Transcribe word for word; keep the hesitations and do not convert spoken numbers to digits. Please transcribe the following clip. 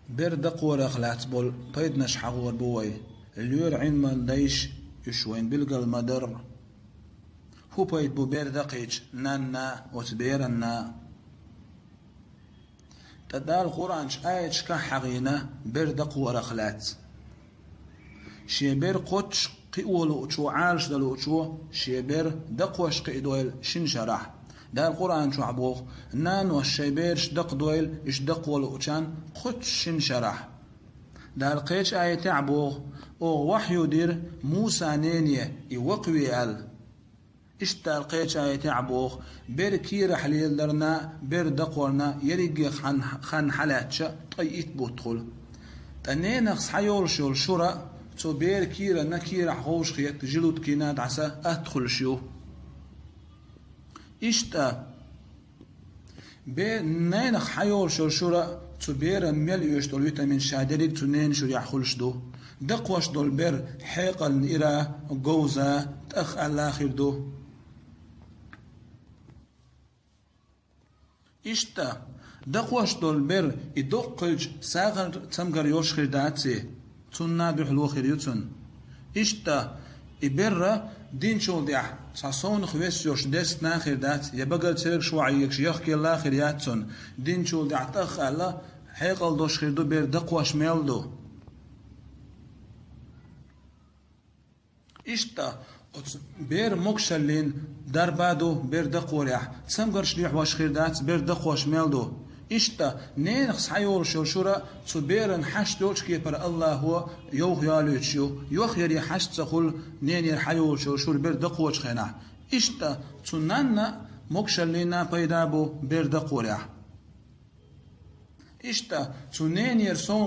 Бер дакхорах лаьцна болу пайданаш хьахор бу вай. Лоьра Ӏилман дайша уьш вайна билгал ма-дарра. ХӀун пайда бу бер дакхийча нанна, оцу беранна? Ткъа Дала Къуръан чу аяташкахь хьахийна бер дакхорах лаьцна. Шен бер кхоччуш кхио луучо, Ӏалашдан луучо шен бер дакхош кхиадойла шина шарахь. Дала Къуръан чохь боху: «Наноша шайн бераш дакхадойла, уьш дакхо луучарна кхоччуш шина шарахь». Дала кхечу аятехь боху: «Оха вахью дира Мусан нене, и вакхаве аьлла». Иштта Дала кхечу аятехь боху: «Бер кийрахь леладарна, бер дакхорна ерриге хан, хан хьалаьцча, ткъе итт бутт хуьлу». Ткъа ненах схьайолуш йолу шура цу бер кийранна, кийрахь ховшахетта, желудкина дӀаса атта хуьлуш ю. Иштта бе-, ненах схьайолуш йолу шура цу беран мел оьшуш долу витамин ша дерриг цу ненан шурехь хуьлуш ду. Дакхош долу бер хьекъална ира, говза, тӀах аьлла хир ду. Иштта, дакхош долу бер и доккха хилча, сагӀар цамгар йолуш хир дац и, цунна дуьхьало хир ю цунна. Иштта, и берра динчул тӀехь цхьа совнах вес йолуш дестина хир дац, я багара цергаш ваӀ егаш яхкелла хир яц цунна, динчул тӀехь тӀах аьлла, хьекъал долуш хир ду бер дакхош мел ду. Иштта, оцу бер могушаллин дарба ду бер дакхорехь, цамгарш лехьош хир дац бер дакхош мел ду. Иштта, ненах схьайолуш йолу шура цу беран хьашт йолчу кепара Аллахо йовха йолуьйтуш ю, йохъяре хьашт ца хуьлу ненера схьайолуш йолу шура бер дакхочу хенахь. Иштта, цу нанна могушаллина пайда бу бер дакхорехь. Иштта, цу ненера сон